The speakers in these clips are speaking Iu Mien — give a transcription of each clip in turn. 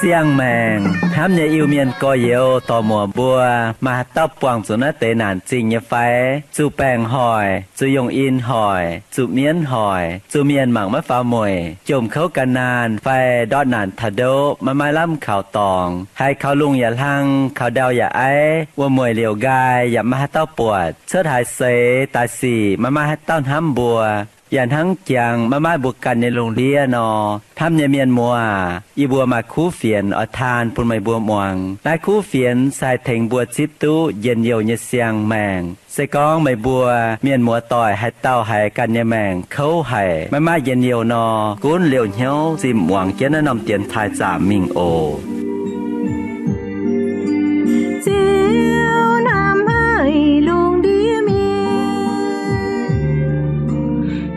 Siang-maengc hnamv nyei Iu-Mienh gorx-youz dorc-muoc mbuo, maaih haaix dauh buangh zuqc naaiv deix naanc zingh nyei fai? Zuqc baengc hoic, zuqc yungh in hoic, zuqc mienv hoic, zuqc mienh mangc maiv faaux mueic, jomc kouv gan naanh fai ndortv naanc taux ndoqv maiv maaih lamh kaux dorngx, haiz kaux lungh yaac hlang, kaux ndau yaac aiv, wuom-mueic liouc nqaai yaac maiv maaih haaix dauh buatc, cuotv haaix seix daaih sic maiv maaih haaix dauh hnamv mbuo, yaac hnangv jangx maiv maaih mbuo ganh nyei lungh ndiev nor, hnamv nyei mienh muoz aac, yie mbuo maaih kuv fienx oix taan bun meih mbuo muangx. Naaiv kuv fienx se haih tengx mbuo zipv duqv njien-youh nyei siang-maengc. Se gorngv meih mbuo mienh muoz-doic haaix dauh haiz ganh nyei maengc kouv haic, maiv maaih njien-youh nor, gunv liouh hnyouv zinh muangx jienv naaiv norm dienx taaih zaamc mingh oc. Ziouv hnamv haic lungh ndiev mienh,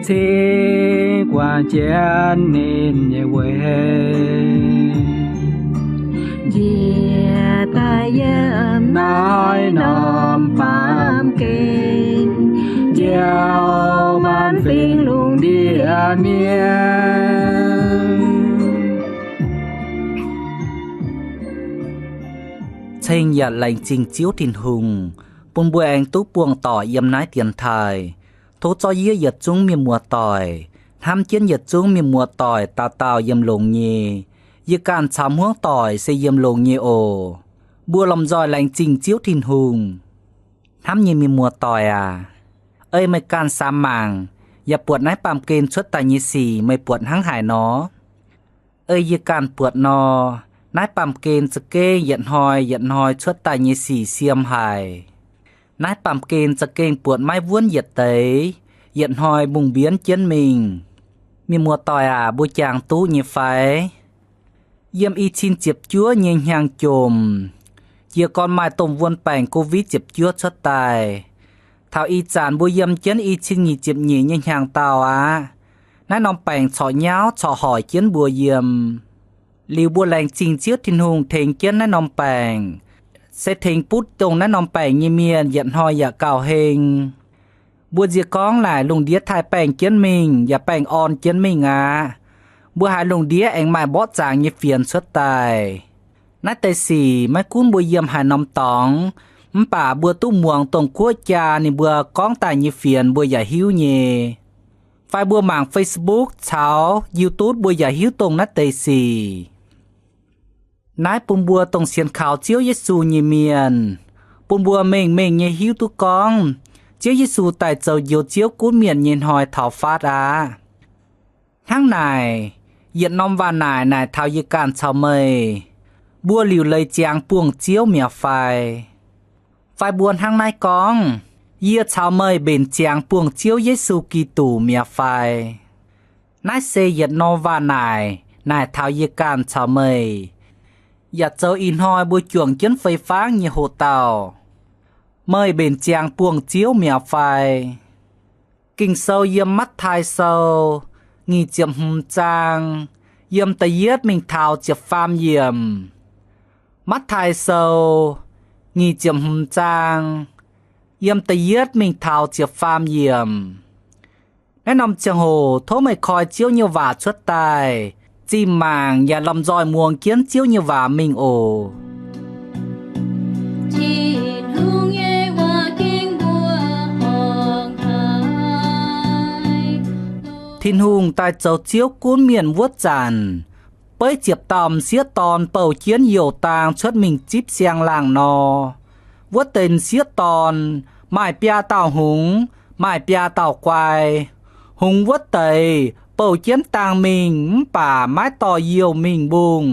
cingx guangc jienv ninh nyei weic, njiec daaih yiem naaiv norm baamh gen, njoux maanc fingx lungh ndiev mienh. Ceng yaac laengz zingh Ziouv Tin-Hungh bun mbuo aengx duqv buangh doic yiem naaiv dienx taaih. Tov zorqv yie yietc zungv mienh muoz-doic, hnamv jienv yietc zungv mienh muoz-doic dauh dauh yiem longx nyei. Yie ganh caux hmuangv doic se yiem longx nyei oc. Mbuo lomh nzoih laengz zingh Ziouv Tin-Hungh. Hnamv nyei mienh muoz-doic aac, ei meih ganh samx mangc, yaac buatc naaiv baamh gen cuotv daaih nyei sic meih buatc hnangv haaix nor? Ei yie ganh buatc nor, naaiv baamh gen za'gengh yietc hnoi yietc hnoi cuotv daaih nyei sic siem haic. Naaiv baamh gen za'gengh buatc maiv wuonv yietc deix, yietc hnoi mbungh-mbienv jienv mingh. Mienh muoz-doic aac, mbuo jangx duqv nyei fai? Yiem i cin ziepc juov nyei hnyangx-jomc, jiez gorn maaih domh wuon baengc Covid ziepc juov cuotv daaih. Taux ih zanc mbuo yiem jienv i cin nyic ziepc nyeic nyei hnyangx-daauh aqv. Naaiv norm baengc corc nyauv corc hoic jienv mbuo yiem. Liuz mbuo laengz zingh Ziouv Tin-Hungh tengx jienv naaiv norm baengc, se tengx butv dongh naaiv norm baengc nyei mienh yietc hnoi yaac gauh heng. Mbuo nzie gorngv naaic lungh ndiev taaih baengh jienv mingh yaac baengh orn jienv mingh aqv. Mbuo haiz lungh ndiev aengx maaih mborqv zaangc nyei fienx cuotv daaih. Naaiv deix sic maiv gunv mbuo yiem haaix norm dorngx, mv baac mbuo duqv muangx dongh guoqv jaa ninh mbuo gorngv daaih nyei fienx mbuo yaac hiuv nyei. Fai mbuo mangc Facebook caux YouTube mbuo yaac hiuv dongh naaiv deix sic. Naaiv bun mbuo dongh sienx kaux Ziouv Yesu nyei mienh, bun mbuo mengh mengh nyei hiuv duqv gorngv Ziouv Yesu daaih zoux njoux Ziouv gunv mienh nyei hnoi taux fatv aqv. Hnangv naaic, yietc norm waac naaic naaic taux yie ganh caux meih, mbuo liuc leiz ziangx buangh Ziouv mi'aqv fai? Fai mbuo hnangv naaiv gorngv, yie caux meih mbenc ziangx buangh Ziouv Yesu Giduc mi'aqv fai? Naaiv se yietc norm waac naaic naaic taux yie ganh caux meih, yaac zoux ih hnoi mbuo juangc jienv fei fangv nyei hoc dauh. Meih mbenc ziangx buangh Ziouv mi'aqv fai? Ging-Sou yiem Matv^taai Sou nyic ziepc hmz zaang, yiem da'yietv mingh taux ziepc faam yiemc. Matv^taai Sou nyic ziepc hmz zaang, yiem da'yietv mingh taux ziepc faam yiemc. Naaiv norm ziangh hoc tov meih koi Ziouv nyei waac cuotv daaih, zinh mangc yaac lomh nzoih muangx jienv Ziouv nyei waac mingh oc. Tin-Hungh daaih zoux Ziouv gunv mienh wuov zanc, beiv ziepc dauh m'sieqv dorn bouh jienv youh daang cuotv mingh zipv siang-laangh nor, wuov deix m'sieqv dorn maaih biaa dauh hngongx, maaih biaa dauh guai. Hngongx wuov deix bouh jienv daang mingh mv baac maiv dorh youh mingh mbungh.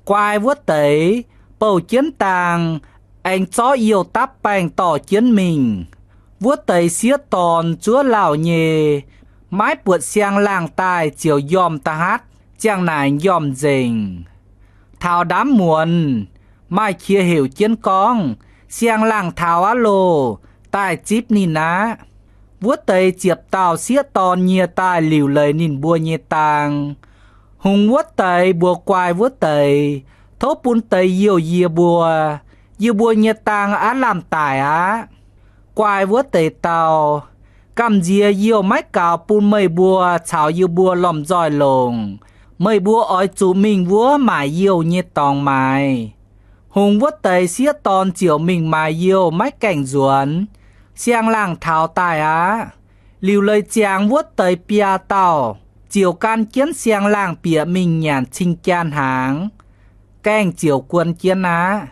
Guai wuov deix bouh jienv daang, aengx zorqv youh dapv baengh dorh jienv mingh. Wuov deix sieqv dorn zuov lauh nyei, maiv buatc siang-laangh daaih ziouc njormh da'hatv, ziang naaic njormh nzengc. Taux ndaamv muonz, maaih qiex heuc jienv gorngv, Siang-laangh taux aqv loh, daaih zipv ninh aqv. Wuov deix ziepc dauh sieqv dorn nyie daaih liuc leiz ninh mbuo nyei daang. Hungx wuov deix mbuox guai wuov deix, Tov bun deix youh yie mbuo. Yie mbuo nyei dang aav lamh daic aqv. Guai wuov deix dau, Gamh nziex youh maiv gaux bun meih mbuo caux yie mbuo lomh nzoih longc. Meih mbuo oix zuqc mingh wuov maaic youh nyei dorngx maaiz. Hungx wuov deix sieqv dorn ziouc mingh maaiz youh maiv gaengh nzuonx. Siang-laangh taux daaih aqv. Liuc leiz ziangx wuov deix biaa dauh ziouc gan jienv siang-laangh bieqc mingh nyanc cing-jaa hnaangx. Gaengh ziouc guon jienv aqv.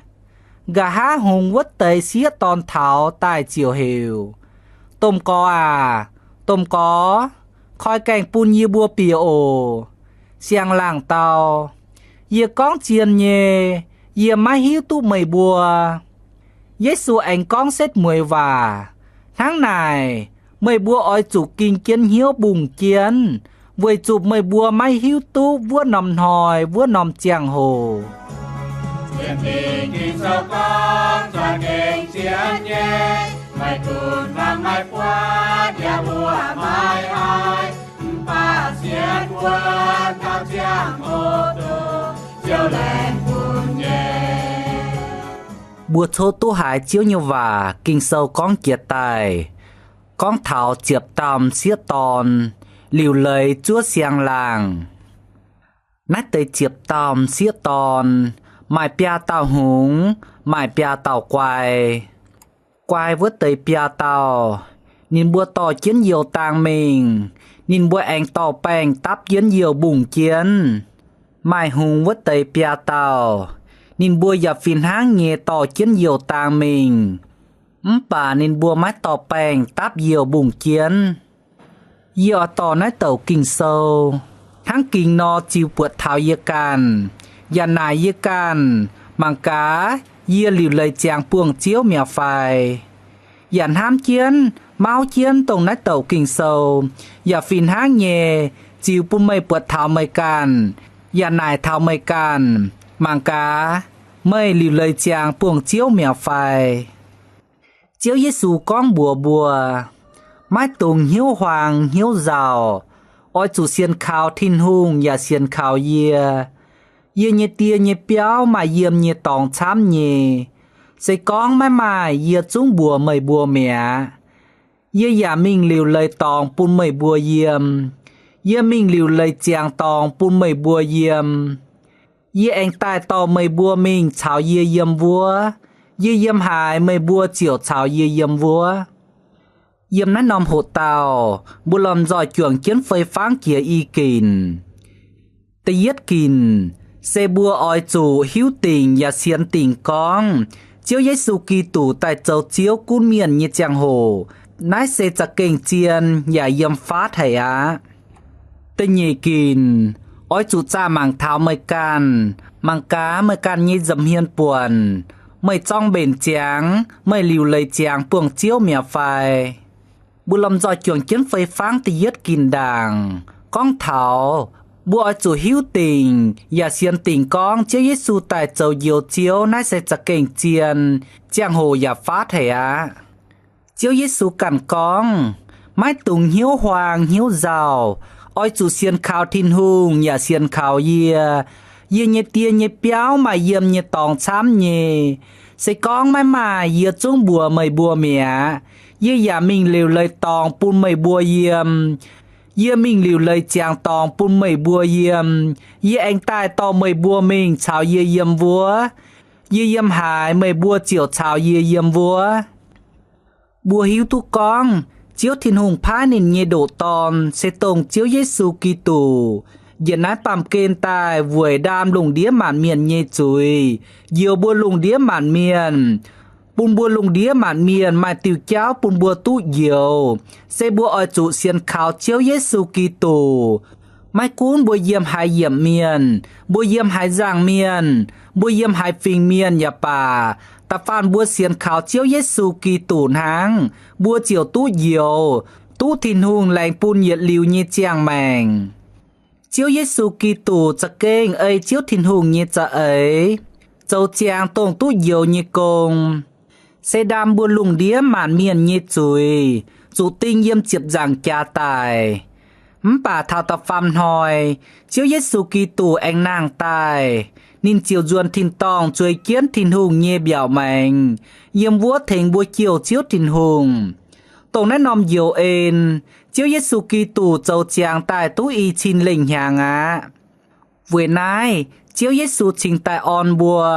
Nqa'haav hungx wuov deix sieqv dorn taux daaih ziouc heuc, Domh Gorx aac, Domh Gorx, koi gaengh bun yie mbuo bieqc oc. Siang-laangh dau, Yie gorngv zien nyei, yie maiv hiuv duqv meih mbuo. Yesu aengx gorngv setv mueiz waac, Hnangv naaic, meih mbuo oix zuqc ging jienv hnyouv mbungh jienv, weic zuqc meih mbuo maiv hiuv duqv wuov norm hnoi wuov norm ziangh hoc. Mbuo coqv duqv haiz Ziouv nyei waac Ging-Sou gorngv jiex daaih, gorngv taux ziepc dauh m'sieqv dorn, liuc leiz zuov siang-laangh. Naaiv deix ziepc dauh m'sieqv dorn maaih biaa dauh hngongx, maaih biaa dauh guai. Guai wuov deix biaa dauh, ninh mbuo dorh jienv youh dang mingh, ninh mbuo aengx dorh baengh dapv jienv youh mbungh jienv. Maaih hngongx wuov deix biaa dauh, ninh mbuo yaac fih hnangv nyei dorh jienv youh dang mingh, mv baac ninh mbuo maiv dorh baengh dapv youh mbungh jienv. Yie oix dorh naaiv douc Ging-Sou hnangv gingx nor ziux buatc taux yie ganh, yaac naaic yie ganh, mangc gaax yie liuc leiz ziangx buangh Ziouv mi'aqv fai. Yaac hnamv jienv, mauv jienv dongh naaiv douc Ging-Sou, yaac fih hnangv nyei ziux bun meih buatc taux meih ganh, yaac naaic taux meih ganh, mangc gaax meih liuc leiz ziangx buangh Ziouv mi'aqv fai. Ziouv Yesu gorngv mbuox mbuo, Maiv dungx hnyouv huaang hnyouv nzauh. Oix zuqc sienx kaux Tin-Hungh yaac sienx kaux yie. Yie nyei Die nyei biauv maaih yiem nyei dorngx camv nyei. Se gorngv maiv maaih, yie zungv mbuox meih mbuo mi'aqv. Yie yaac mingh liuc leiz dorngx bun meih mbuo yiem. Yie mingh liuc leiz ziangx dorngx bun meih mbuo yiem. Yie aengx daaih dorh meih mbuo mingh caux yie yiem wuov. Yie yiem haaix, meih mbuo ziouc caux yie yiem wuov. Yiem naaiv norm hoqc dauh, mbuo lomh nzoih juangc jienv fei fangv jiex i ginc. Da'yietv ginc se mbuo oix zuqc hiuv dingc yaac sienx dingc gorngv Ziouv Yesu Giduc daaih zoux Ziouv gunv mienh nyei ziangh hoc, naaiv se za'gengh zien yaac yiem faatv haic aqv. Da'nyeic ginc, oix zuqc zaah mangc taux meih ganh, mangc gaax meih ganh nyei nza'hmien buonc, meih zorng mbenc ziangx, meih liuc leiz ziangx buangh Ziouv mi'aqv fai. Mbuo lomh nzoih juangc jienv fei fangv da'yietv ginc ndaangc gorngv taux mbuo oix zuqc hiuv dingc yaac sienx dingc gorngv Ziouv Yesu daaih zoux Njoux Ziouv naaiv se za'gengh zien, ziangh hoc yaac faatv haic aqv. Ziouv Yesu ganh gorngv, Maiv dungx hnyouv huaang hnyouv nzauh. Oix zuqc sienx kaux Tin-Hungh yaac sienx kaux yie. Yie nyei Die nyei biauv maaih yiem nyei dorngx camv nyei. Se gorngv maiv maaih, yie zungv mbuox meih mbuo mi'aqv. Yie yaac mingh liuc leiz dorngx bun meih mbuo yiem. Yie mingh liuc leiz ziangx dorngx bun meih mbuo yiem. Yie aengx daaih dorh meih mbuo mingh caux yie yiem wuov. Yie yiem haaix, meih mbuo ziouc caux yie yiem wuov. Mbuo hiuv duqv gorngv Ziouv Tin-Hungh paaiv ninh nyei ndoqc Dorn se dongh Ziouv Yesu Giduc, njiec naaiv baamh gen daaih weic ndaam lungh ndiev maanc mienh nyei zuiz, njoux mbuo lungh ndiev maanc mienh, bun mbuo lungh ndiev maanc mienh maaih diuh jauv bun mbuo duqv njoux. Se mbuo oix zuqc sienx kaux Ziouv Yesu Giduc. Maiv gunv mbuo yiem haaix yiemc mienh, mbuo yiem haaix nzangc mienh, mbuo yiem haaix fingx mienh yaac baac, da'faanh mbuo sienx kaux Ziouv Yesu Giduc hnangv, mbuo ziouc duqv njoux, duqv Tin-Hungh laengz bun yietc liuz nyei ziangh maengc. Ziouv Yesu Giduc za'gengh ei Ziouv Tin-Hungh nyei za'eix, zoux ziangx dongh duqv njoux nyei gong, se ndaam mbuo lungh ndiev maanc mienh nyei zuiz, zuqc ding yiem ziepc nzaangc jaax daic. Mv baac taux da'faam hnoi, Ziouv Yesu Giduc aengx nangh daaih. Ninh ziouc nzuonx tin-dorngh zueiz jienv Tin-Hungh nyei mbiaauc maengx, yiem wuov tengx mbuo jouh Ziouv Tin-Hungh. Dongh naaiv norm njoux en, Ziouv Yesu Giduc zoux ziangx daaih duqv i cin lengh hnyangx aqv. Weic naaiv, Ziouv Yesu cingx daaih orn mbuo,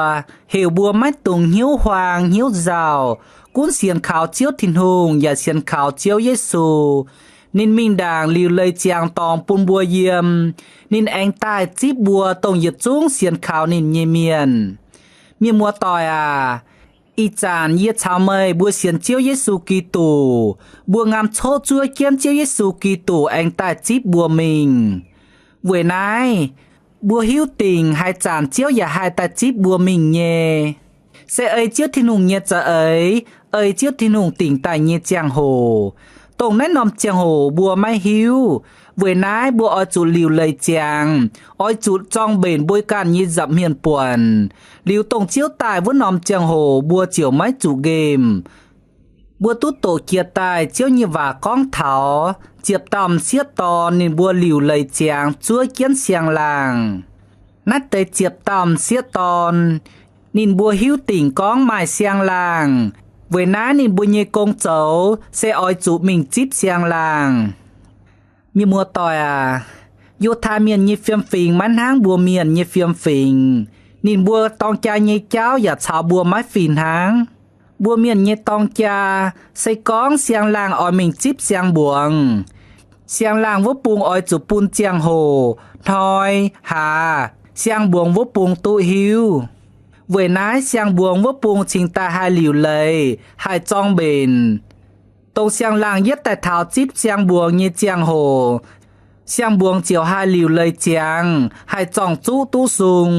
heuc mbuo maiv dungx hnyouv huaang hnyouv nzauh, gunv sienx kaux Ziouv Tin-Hungh yaac sienx kaux Ziouv Yesu. Ninh mingh ndaangc liuc leiz ziangx dorngx bun mbuo yiem. Ninh aengx daaih zipv mbuo dongh yietc zungv sienx kaux ninh nyei mienh. Mienh muoz-doic aac, ih zanc yie caux meih mbuo sienx Ziouv Yesu Giduc, mbuo ngaam coqv zuov jienv Ziouv Yesu Giduc aengx daaih zipv mbuo mingh. Weic naaiv, mbuo hiuv dingc haaix zanc Ziouv yaac haih daaih zipv mbuo mingh nyei. Se ei Ziouv Tin-Hungh nyei za'eix, ei Ziouv Tin-Hungh dingc daaih nyei ziangh hoc. Dongh naaiv norm ziangh hoc mbuo maiv hiuv. Weic naaiv mbuo oix zuqc liuc leiz ziangx, oix zuqc zorng mbenc mbuo ganh nyei nza'hmien buonc. Liuz dongh Ziouv daaih wuov norm ziangh hoc mbuo ziouc maiv zuqc nqemh. Mbuo duqv doqc jiex daaih Ziouv nyei waac gorngv taux ziepc dauh m'sieqv dorn ninh mbuo liuc leiz ziangx zuov jienv siang-laangh. Naaiv deix ziepc dauh m'sieqv dorn, ninh mbuo hiuv dingc gorngv maaih siang-laangh. Weic naaiv ninh mbuo nyei gong zoux se oix zuqc mingh zipv siang-laangh. Mienh muoz-doic aac, Yiutai Mienh nyei fiem-fingx maiv hnangv mbuo Mienh nyei fiem-fingx. Ninh mbuo dorng jaa nyei jauv yaac caux mbuo maiv fih hnangv. Mbuo Mienh nyei dorng jaa se gorngv siang-laangh oix mingh zipv siang-mbuangz. Siang-laangh wuov bung oix zuqc bun ziangh hoc, hnoi, hlaax, siang-mbuangz wuov bung duqv hiuv. Weic naaiv siang-mbuangz wuov bung cingx daaih haih liuc leiz, haih zorng mbenc. Dongh siang-laangh yietv daaih taux zipv siang-mbuangz nyei ziangh hoc, siang-mbuangz ziouc haih liuc leiz ziangx, haih zorng-zuqv duqv sung.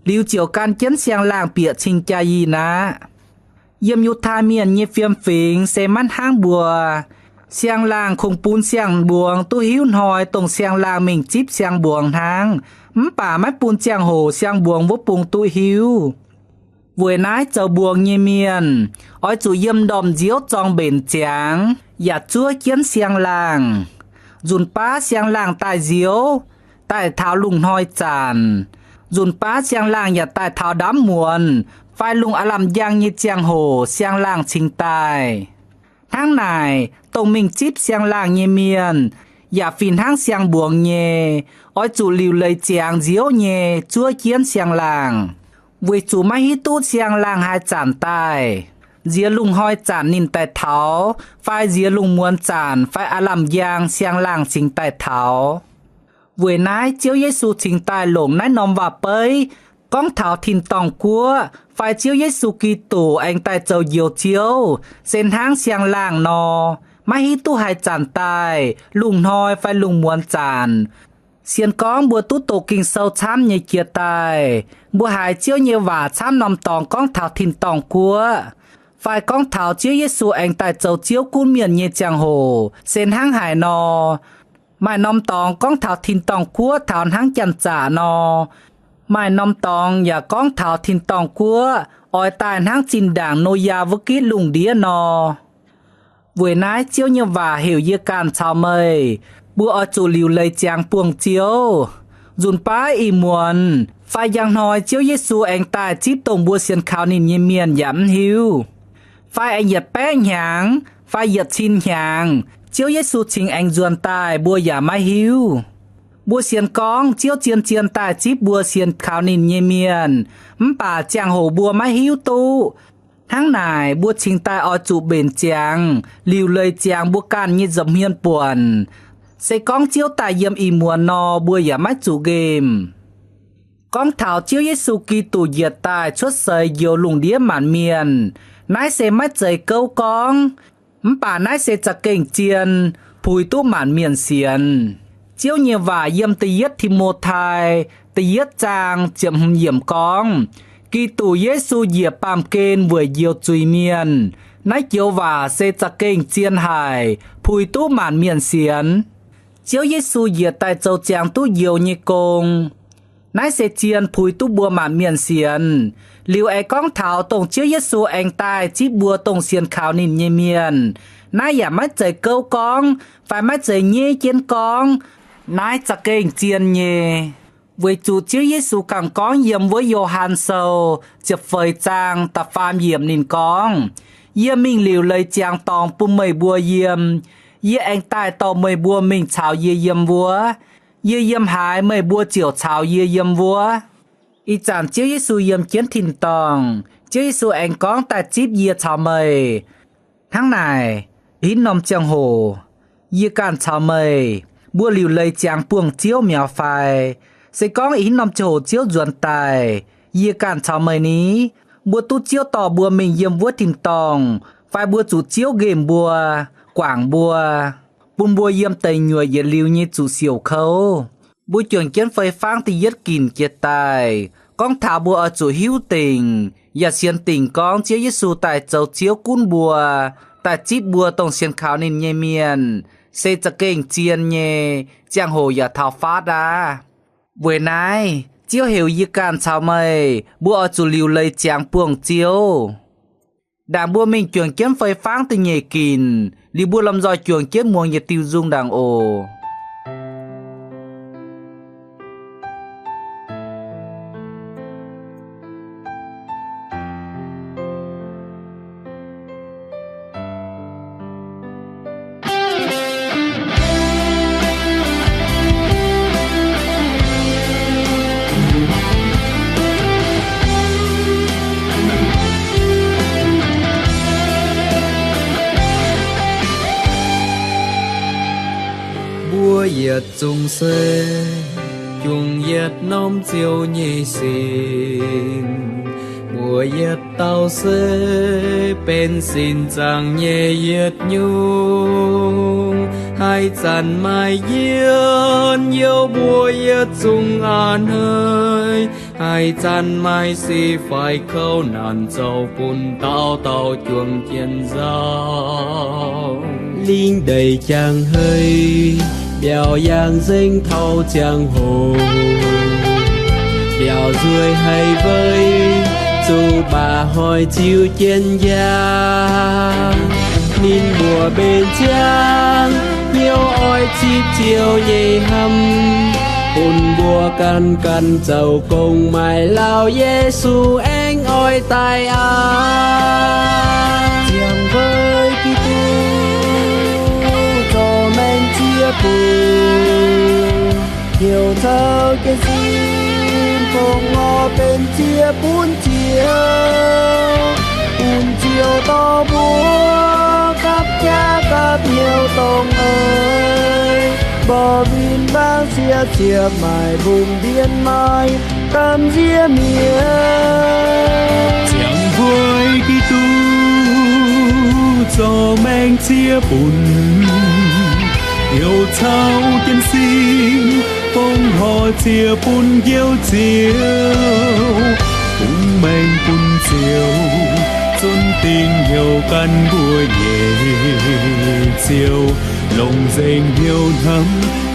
Liuz ziouc gan jienv siang-laangh bieqc cing-jaa-yinh aqv. Yiem Yiutai Mienh nyei fiem-fingx se maiv hnangv mbuo. Siang-laangh kungx bun siang-mbuangz duqv hiuv hnoi dongh siang-laangh mingh zipv siang-mbuangz hnangv, mv baac maiv bun ziangh hoc siang-mbuangz wuov bung duqv hiuv. Weic naaiv zoux mbuangz nyei mienh oix zuqc yiem ndorm nziouv zorng mbenc ziangx yaac zuov jienv siang-laangh. Nzunc baav siang-laangh daaih nziouv, daaih taux lungh hnoi zanc. Nzunc baav siang-laangh yaac daaih taux ndaamv muonz fai lungh aav lamh njang nyei ziangh hoc siang-laangh cingx daaih. Hnangv naaic, dongh mingh zipv siang-laangh nyei mienh yaac fih hnangv siang-mbuangz nyei, oix zuqc liuc leiz ziangx nziouv nyei zuov jienv siang-laangh, weic zuqc maiv hiuv duqv siang-laangh haaix zanc daaih. Nziex lungh hnoi zanc ninh daaih taux, fai nziex lungh muonz zanc fai aav lamh njang siang-laangh cingx daaih taux. Weic naaiv Ziouv Yesu cingx daaih longc naaiv norm waac-beiv gorngv taux tin-dorngh guoqv fai Ziouv Yesu Giduc aengx daaih zoux Njoux Ziouv se hnangv siang-laangh nor, maiv hiuv duqv haaix zanc daaih, lungh hnoi fai lungh muonz zanc. Sienx gorngv mbuo duqv doqc Ging-Sou camv nyei jiex daaih, mbuo haiz Ziouv nyei waac camv norm dorngx gorngv taux tin-dorngh guoqv, fai gorngv taux Ziouv Yesu aengx daaih zoux Ziouv gunv mienh nyei ziangh hoc se hnangv haaix nor. Maaih norm dorngx gorngv taux tin-dorngh guoqv taux hnangv janx-zaqc nor. Maaih norm dorngx yaac gorngv taux tin-dorngh guoqv oix daaih hnangv zinh ndaangc Noyaa wuov gitv lungh ndiev nor. Weic naaiv Ziouv nyei waac heuc yie ganh caux meih, mbuo oix zuqc liuc leiz ziangx buangh Ziouv. Nzunc baav ih muonz fai njang hnoi Ziouv Yesu aengx daaih zipv dongh mbuo sienx kaux ninh nyei mienh yaac mv hiuv. Fai aengx yietc baeqv hnyangx fai yietc cin hnyangx, Ziouv Yesu cingx aengx nzuonx daaih mbuo yaac maiv hiuv. Mbuo sienx gorngv Ziouv zien-zien daaih zipv mbuo sienx kaux ninh nyei mienh, mv baac ziangh hoc mbuo maiv hiuv duqv. Hnangv naaic, mbuo cingx daaih oix zuqc mbenc ziangx, liuc leiz ziangx mbuo ganh nyei nza'hmien buonc. Se gorngv Ziouv daaih yiem ih muonz nor, mbuo yaac maiv zuqc nqemh. Gorngv taux Ziouv Yesu Giduc njiec daaih cuotv seix njoux lungh ndiev maanc mienh, naaiv se maiv zeiz gouv gorngv, mv baac naaiv se za'gengh zien, puix duqv maanc mienh sienx. Ziouv nyei waac yiem da'yietv Ti^mo^tai da'yietv zaang ziepc hmz yiemc gorngv, Giduc Yesu njiec baamh gen weic njoux zuiz-mienh. Naaiv joux waac se za'gengh zien haic, puix duqv maanc mienh sienx. Ziouv Yesu njiec daaih zoux ziangx duqv njoux nyei gong. Naaiv se zien puix duqv mbuo maanc mienh sienx. Liuz aengx gorngv taux dongh Ziouv Yesu aengx daaih zipv mbuo dongh sienx kaux ninh nyei mienh. Naaiv yaac maiv zeiz gouv gorngv fai maiv zeiz nyeiv jienv gorngv. Naaiv za'gengh zien nyei. Weic zuqc Ziouv Yesu ganh gorngv yiem wuov Yo^han Sou ziepc feix zaang da'faam yiemc ninh gorngv, Yie mingh liuc leiz ziangx dorngx bun meih mbuo yiem. Yie aengx daaih dorh meih mbuo mingh caux yie yiem wuov. Yie yiem haaix, meih mbuo ziouc caux yie yiem wuov. Ih zanc Ziouv Yesu yiem jienv tin-dorngh. Ziouv Yesu aengx gorngv daaih zipv yie caux meih. Hnangv naaic, ih norm ziangh hoc, yie ganh caux meih mbuo liuc leiz ziangx buangh Ziouv mi'aqv fai? Se gorngv ih norm ziangh hoc Ziouv nzuonx daaih, yie ganh caux meih ni, mbuo duqv Ziouv dorh mbuo mingh yiem wuov tin-dorngh, fai mbuo zuqc Ziouv nqemh mbuo, guangc mbuo, bun mbuo yiem deic nyuoqc yietc liuz nyei zuqc siouc kouv. Mbuo juangc jienv fei fangv da'yietv ginc jiex daaih gorngv taux mbuo oix zuqc hiuv dingc yaac sienx dingc gorngv Ziouv Yesu daaih zoux Ziouv gunv mbuo, daaih zipv mbuo dongh sienx kaux ninh nyei mienh, se za'gengh zien nyei. Ziangh hoc yaac taux faatv aqv. Weic naaiv, Ziouv heuc yie ganh caux meih mbuo oix zuqc liuc leiz ziangx buangh Ziouv. Ndaangc mbuo mingh juangc jienv fei fangv da'nyeic ginc, liuz mbuo lomh nzoih juangc jienv muangx yietc diuh nzung ndaangc oc. Mbuo yietc zungv se jungx yietc norm Ziouv nyei sin. Mbuo yietc dauh se benx sin zaangc nyei yietc nyungc. Haaix zanc maaih yienh youh mbuo yietc zungv a'hneiv. Haaix zanc maaih sic faix kouv naanc zouv bun dauh dauh juangc jienv nzauh. Lingh ndeic jangx hei, mbiaauc yangh nzengc taux ziangh hoc. Mbiaauc nzueic haic weic zuqc baac hoic ziux jienv njaaux. Ninh mbuox mbenc ziangh hnyouv oix zipv Ziouv nyei hnamv, bun mbuo ganh ganh zoux gong maaic lauh Yesu aengx oix daaih aqv. Ziangh weic Giduc zorc maengc ziex bun, heuc caux jienv sin fongc horc benx ziex bun Ziouv, bun Ziouv dorh mbuo gapv jaav gapv hnyouv dongh eix, mborqv win-wangv siev ziepc maaic mbungv ndiev maaih gamh nziex mienh. Ziangh weic Giduc zorc maengc ziex bun, heuc caux jienv sin fongc horc ziex bun Njoux Ziouv, bungx maengc bun Ziouv, zunv dingc heuc ganh mbuo nyei Ziouv, longc nzengc hnyouv hnamv,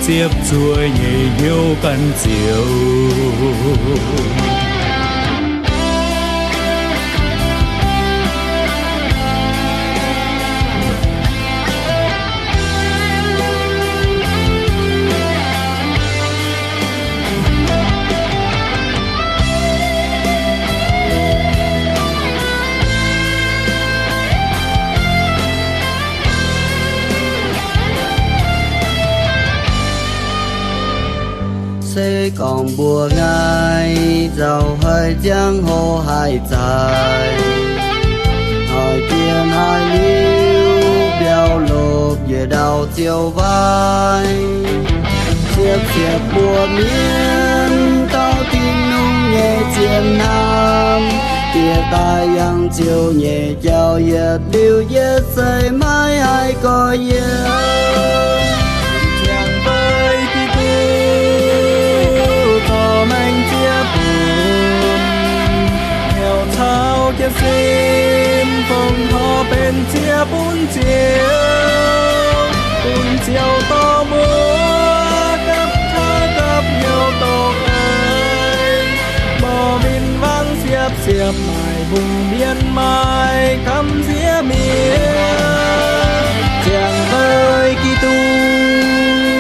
ziepc zuoqv nyei hnyouv ganh Ziouv. Se gorngv mbuox nqaai nzauh haic, ziangh hoc haic zaaic, haic jiex haic liuz, mbiauz lopc yietc ndau ziouc waaic. Siepv-siepv mbuo mienh taux Tin-Hungh nyei zien hnamv, bieqc daaih yangh Ziouv nyei jauv yietc liuz yietc seix maiv haih goiv yiem. Ziangh weic Giduc zorc maengc ziex bun, heuc caux jienv sin fongc horc benx ziex bun Ziouv, bun Ziouv dorh mbuo gapv jaav gapv hnyouv dongh eix. Maaih mbungh mbienv maaih kamv nziex mienh, ziangh mbeix Giduc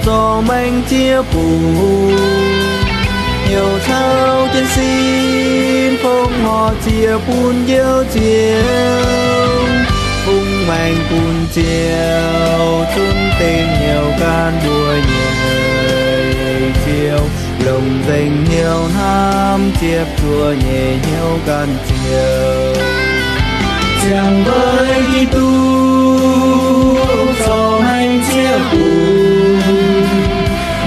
zorc maengc jiex bungx, hnyouv caux jienv sin fongc horc ziec bun Njoux Ziouv. Fungx maengc bun Ziouv, zunv dingc hnyouv gan mbuo nyei Ziouv. Longc nzengc hnyouv hnamv ziepc zuoqv nyei hnyouv gan Ziouv. Ziangh mbeix Giduc zorc maengc jiex bungx,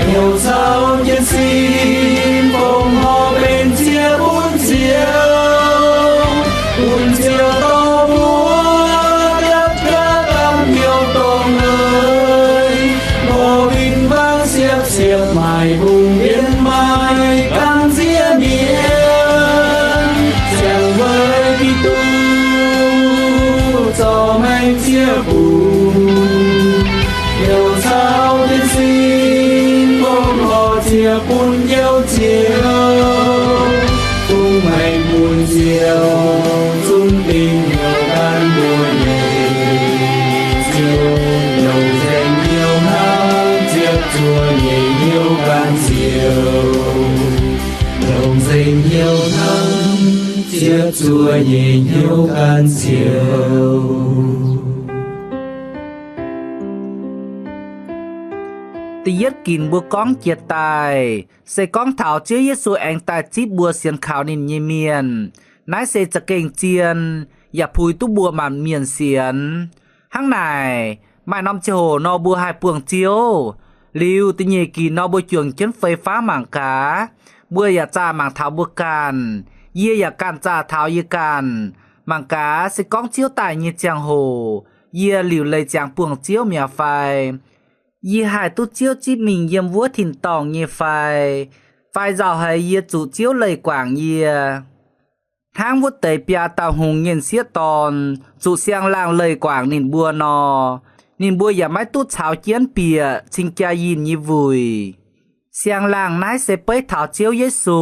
hnyouv caux jienv sin fongc horc benx ziec bun Ziouv, bun Ziouv dorh mbuo gapv gapv dapv hnyouv dongh eix, mborqv win-wangv siepv-siepv maaih mbungh mbienv maaih kamv nziex mienh, ziangh mbeix Giduc zorc maengc jiex bungx, hnyouv caux jienv sin fongc horc ziec bun Njoux Ziouv. Fungx maengc bun Ziouv, zunv dingc hnyouv gan mbuo nyei Ziouv. Longc nzengc hnyouv hnamv ziepc zuoqv nyei hnyouv gan Ziouv. Longc nzengc hnyouv hnamv ziepc zuoqv nyei hnyouv gan Ziouv. Da'yietv ginc mbuo gorngv jiex daaih se gorngv taux Ziouv Yesu aengx daaih zipv mbuo sienx kaux ninh nyei mienh. Naaiv se za'gengh zien, yaac puix duqv mbuo maanc mienh sienx. Hnangv naaic, maaih norm ziangh hoc nor mbuo haih buangh Ziouv. Liuz da'nyeic ginc nor mbuo juangc jienv fei fangv mangc gaax. Mbuo yaac zaah mangc taux mbuo ganh. Yie yaac ganh zaah taux yie ganh. Mangc gaax se gorngv Ziouv daaih nyei ziangh hoc, yie liuc leiz ziangx buangh Ziouv mi'aqv fai? Yie haih duqv Ziouv zipv mingh yiem wuov tin-dorngh nyei fai? Fai nzauh heix yie zuqc Ziouv leih guangc yie, hnangv wuov deix biaa dauh hungx nyei m'sieqv dorn zuqc siang-laangh leih guangc ninh mbuo nor? Ninh mbuo yaac maiv duqv caux jienv bieqc cing-jaa-yinh nyei wuic. Siang-laangh naaiv se beiv taux Ziouv Yesu.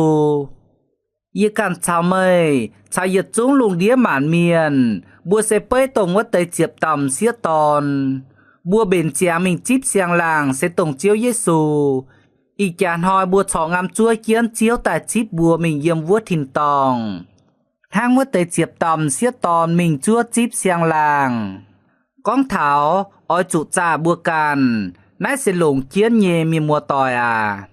Yie ganh caux meih caux yietc zungv lungh ndiev maanc mienh, mbuo se beiv dongh wuov deix ziepc dauh m'sieqv dorn. Mbuo mbenc ziangx mingh zipv siang-laangh se dongh Ziouv Yesu. Ih jaax hnoi mbuo corc ngamv zuov jienv Ziouv daaih zipv mbuo mingh yiem wuov tin-dorngh, hnangv wuov deix ziepc dauh m'sieqv dorn mingh zuov zipv siang-laangh. Gorngv taux oix zuqc zaah mbuo ganh, naaiv se longc jienv nyei, mienh muoz-doic aac.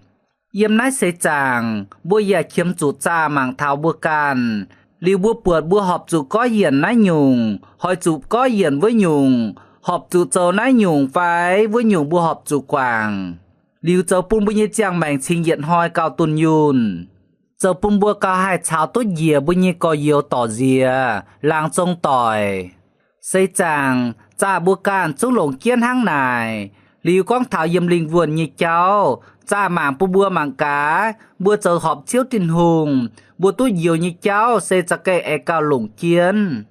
Yiem naaiv seix zaangc mbuo yaac qiemx zuqc zaah mangc taux mbuo ganh. Liuz mbuo buatc mbuo horpc zuqc gorngv yienc naaiv nyungc, hoic zuqc gorngv yienc wuov nyungc, horpc zuqc zoux naaiv nyungc fai wuov nyungc, mbuo horpc zuqc guangc. Liuz zoux bun mbuo nyei ziangh maengc cingx yietc hnoi gauh dunh yunh, zoux bun mbuo gauh haih caux duqv njiec mbuo nyei gorx-youz dorc nziex, laangz zong doic. Seix zaangc zaah mbuo ganh zungv longc jienv hnangv naaic. Liuz gorngv taux yiem lingh wuonh nyei jauv, zaah mangc bun mbuo mangc gaax, mbuo zoux horpc Ziouv Tin-Hungh, mbuo duqv njoux nyei jauv se za'gengh aengx gauh longc jienv.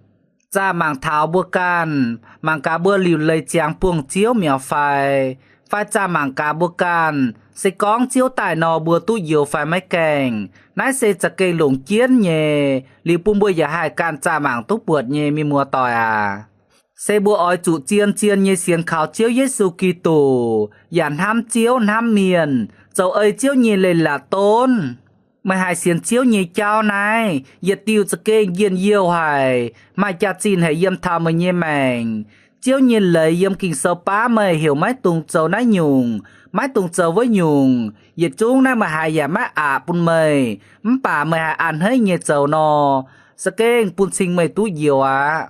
Zaah mangc taux mbuo ganh, mangc gaax mbuo liuc leiz ziangx buangh Ziouv mi'aqv fai? Fai zaah mangc gaax mbuo ganh, se gorngv Ziouv daaih nor mbuo duqv njoux fai maiv gaengh? Naaiv se za'gengh longc jienv nyei. Liuz bun mbuo yaac haih ganh zaah mangc duqv buatc nyei, mienh muoz-doic aac. Se mbuo oix zuqc zien-zien nyei sienx kaux Ziouv Yesu Giduc, yaac hnamv Ziouv hnamv mienh, zoux ei Ziouv nyei leiz-latc donv. Meih haih sienx Ziouv nyei jauv naaiv, yietc diuh za'gengh njien-youh haic, maaih jaax-zinh haic yiem taux meih nyei maengc. Ziouv nyei leiz yiem Ging-Sou baav meih heuc maiv dungx zoux naaiv nyungc, maiv dungx zoux wuov nyungc. Yietc zungv naaiv meih haiz yaac maiv aqc bun meih, mv baac meih haih a'hneiv nyei zoux nor, za'gengh bun cing meih duqv njoux aqv.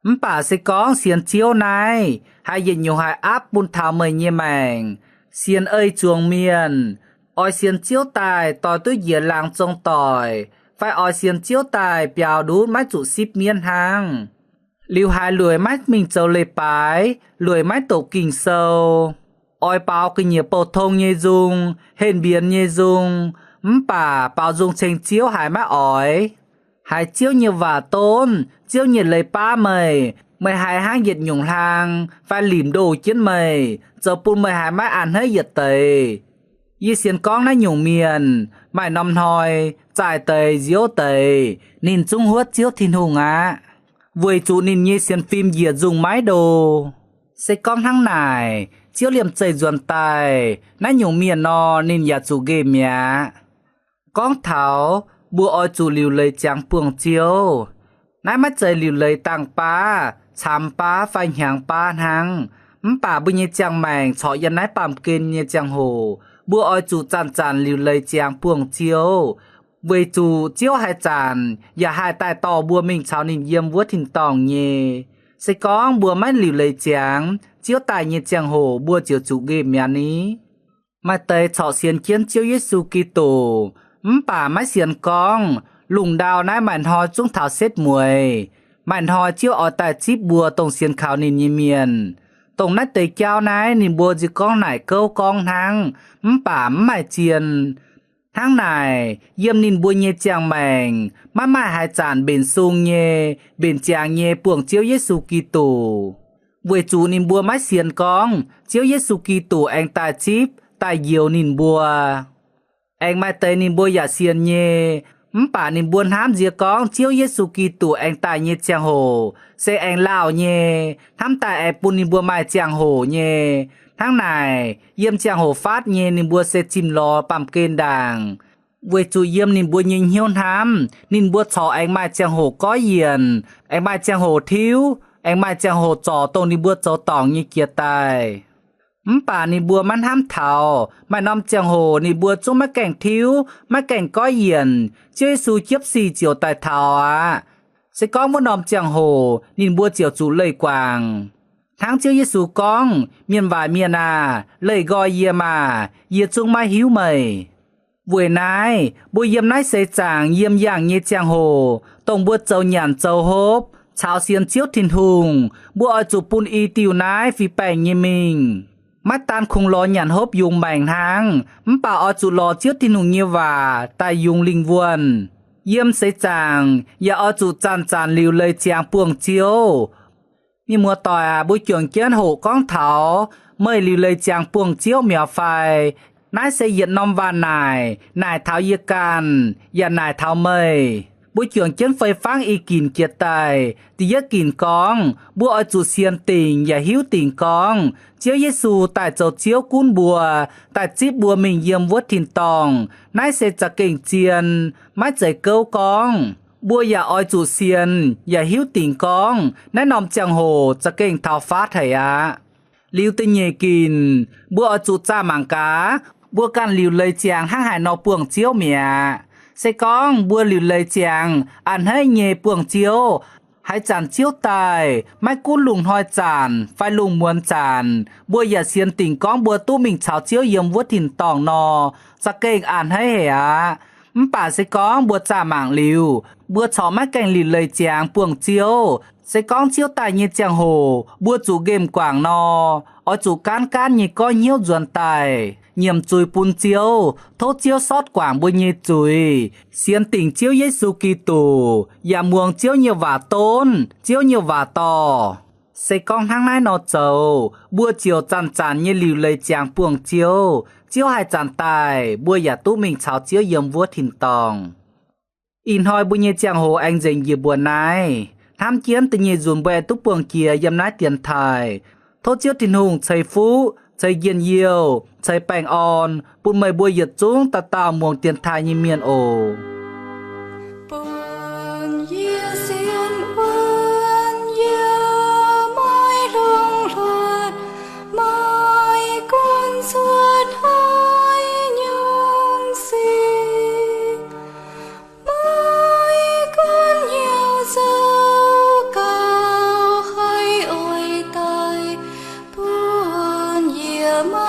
Mv baac se gorngv sienx Ziouv naaiv, haih yietc nyungc haih aapv bun taux meih nyei maengc. Sienx ei zuangx mienh, oix sienx Ziouv daaih doix duqv njiec laangz zong doic, fai oix sienx Ziouv daaih biaux ndutv maiv zuqc sipv mienv hnangv. Liuz haiz lueic maiv mingh zoux leiz-baaix, lueic maiv doqc Ging-Sou, oix baaux ga'nyiec bouh tong nyei nzung, henh mbienx nyei nzung, mv baac baaux nzung ceng Ziouv haiz maiv oix. Haiz Ziouv nyei waac donv, Ziouv nyei leiz baav meih, meih haiz hnangv yietc nyungc hlang fai limc ndoh jienv meih, zoux bun meih haiz maiv a'hneiv yietc deix. Yie sienx gorngv naaiv nyungc mienh, Maaih norm hnoi, zaah deix nziouv deix, ninh zungv huotv Ziouv Tin-Hungh aqv, weic zuqc ninh nyei sienx fim njiec nzungh maiv ndo. Se gorngv hnangv naaic, Ziouv liemh zeih nzuonx daaih, naaiv nyungc mienh nor, ninh yaac zuqc nqemh mi'aqv. Gorngv taux mbuo oix zuqc liuc leiz ziangx buangh Ziouv, naaiv maiv zeiz liuc leiz dangh baav, camx baav fai hnyangx baav hnangv. Mv baac mbuo nyei ziangh maengc corc yiem naaiv baamh gen nyei ziangh hoc, mbuo oix zuqc zanc-zanc liuc leiz ziangx buangh Ziouv, weic zuqc Ziouv haaix zanc yaac haih daaih dorh mbuo mingh caux ninh yiem wuov tin-dorngh nyei. Se gorngv mbuo maiv liuc leiz ziangx, Ziouv daaih nyei ziangh hoc mbuo ziouc zuqc nqemh mi'aqv ni. Maaih deix corc sienx jienv Ziouv Yesu Giduc, mv baac maiv sienx gorngv lungh ndau naaiv maaih hnoi zungv taux setv mueiz. Maaih hnoi Ziouv oix daaih zipv mbuo dongh sienx kaux ninh nyei mienh. Dongh naaiv deix jauv naaiv ninh mbuo nziex gorngv naaic gouv gorngv hnangv, mv baac mv maaih zien. Hnangv naaic, yiem ninh mbuo nyei ziangh maengc maiv maaih haaix zanc mbenc sung nyei, mbenc ziangx nyei buangh Ziouv Yesu Giduc, weic zuqc ninh mbuo maiv sienx gorngv Ziouv Yesu Giduc aengx daaih zipv daaih njoux ninh mbuo. Aengx maaih deix ninh mbuo yaac sienx nyei, mv baac ninh mbuo hnamv nziex gorngv Ziouv Yesu Giduc aengx daaih nyei ziangh hoc se aengx lauh nyei, hnamv daaih aengx bun ninh mbuo maaih ziangh hoc nyei. Hnangv naaic, yiem ziangh hoc faatv nyei ninh mbuo se zimh lorz baamh gen ndaangc, weic zuqc yiem ninh mbuo nyei hnyouv hnamv ninh mbuo corc aengx maaih ziangh hoc goiv yienc, aengx maaih ziangh hoc tiuv, aengx maaih ziangh hoc zorc dongh ninh mbuo zoux dorngc nyei jiex daaih. Mv baac ninh mbuo maiv hnamv taux maaih norm ziangh hoc ninh mbuo zungv maiv gaengh tiuv, maiv gaengh goiv yienc, Ziouv Yesu jiepv sic ziouc daaih taux aqv. Se gorngv wuov norm ziangh hoc ninh mbuo ziouc zuqc leih guangc. Hnangv Ziouv Yesu gorngv, Mienh waaic mienh aah! Leih nqoi yie maah! Yie zungv maiv hiuv meih. Weic naaiv, mbuo yiem naaiv seix zaangc yiem yangh nyei ziangh hoc, dongh mbuo zoux nyanc zoux hopv caux sienx Ziouv Tin-Hungh, mbuo oix zuqc bun i diuh naaiv fih baengh nyei mingh. Maiv daan kungx lorz nyanc hopv yungz maengc hnangv, mv baac oix zuqc lorz Ziouv Tin-Hungh nyei waac daaih yungz lingh wuonh. Yiem seix zaangc yaac oix zuqc zanc-zanc liuc leiz ziangx buangh Ziouv. Mienh muoz-doic aac, mbuo juangc jienv hoqc gorngv taux meih liuc leiz ziangx buangh Ziouv mi'aqv fai? Naaiv se yietc norm waac naaic, naaic taux yie ganh, yaac naaic taux meih. Mbuo juangc jienv fei fangv i ginc jiex daaih. Da'yietv ginc gorngv, mbuo oix zuqc sienx dingc yaac hiuv dingc gorngv Ziouv Yesu daaih zoux Ziouv gunv mbuo, daaih zipv mbuo mingh yiem wuov tin-dorngh. Naaiv se za'gengh zien, maiv zeiz gouv gorngv. Mbuo yaac oix zuqc sienx yaac hiuv dingc gorngv naaiv norm ziangh hoc za'gengh taux faatv haic aqv. Liuz da'nyeic ginc, mbuo oix zuqc zaah mangc gaax, mbuo ganh liuc leiz ziangx hnangv haaix nor buangh Ziouv mi'aqv. Se gorngv mbuo liuc leiz ziangx a'hneiv nyei buangh Ziouv, haaix zanc Ziouv daaih, maiv gunv lungh hnoi zanc fai lungh muonz zanc, mbuo yaac sienx dingc gorngv mbuo duqv mingh caux Ziouv yiem wuov tin-dorngh nor, za'gengh a'hneiv haic aqv. Mv baac se gorngv mbuo zaah mangc liuz, mbuo corc maiv gaengh liuc leiz ziangx buangh Ziouv, se gorngv Ziouv daaih nyei ziangh hoc mbuo zuqc nqemh guangc nor, oix zuqc gaanv gaanv nyei goiv hnyouv nzuonx daaih, nyiemc zuiz bun Ziouv, tov Ziouv sortv guangc mbuo nyei zuiz, sienx dingc Ziouv Yesu Giduc, yaac muangx Ziouv nyei waac donv, Ziouv nyei waac dorh. Se gorngv hnangv naaiv nor zoux, mbuo ziouc zanc-zanc nyei liuc leiz ziangx buangh Ziouv. Ziouv haih zanc daaih, mbuo yaac duqv mingh caux Ziouv yiem wuov tin-dorngh. Ih hnoi mbuo nyei ziangh hoc aengx nzengc njiec mbuo naaiv. Hnamv jienv da'nyeic nzunc mbuo aengx duqv buangh jiex yiem naaiv dienx taaih. Tov Ziouv Tin-Hungh ceix fuqv, ceix njien-youh, ceix baengh orn bun meih mbuo yietc zungv dauh dauh muangx dienx taaih nyei mienh oc. Bun yie sienx wuonv yie maiv hlongx hluoqc, maiv gunv cuotv hnoi nyungc sic, maiv gunv hnyouv zoux gauh haih oix daaih, bun yie maiv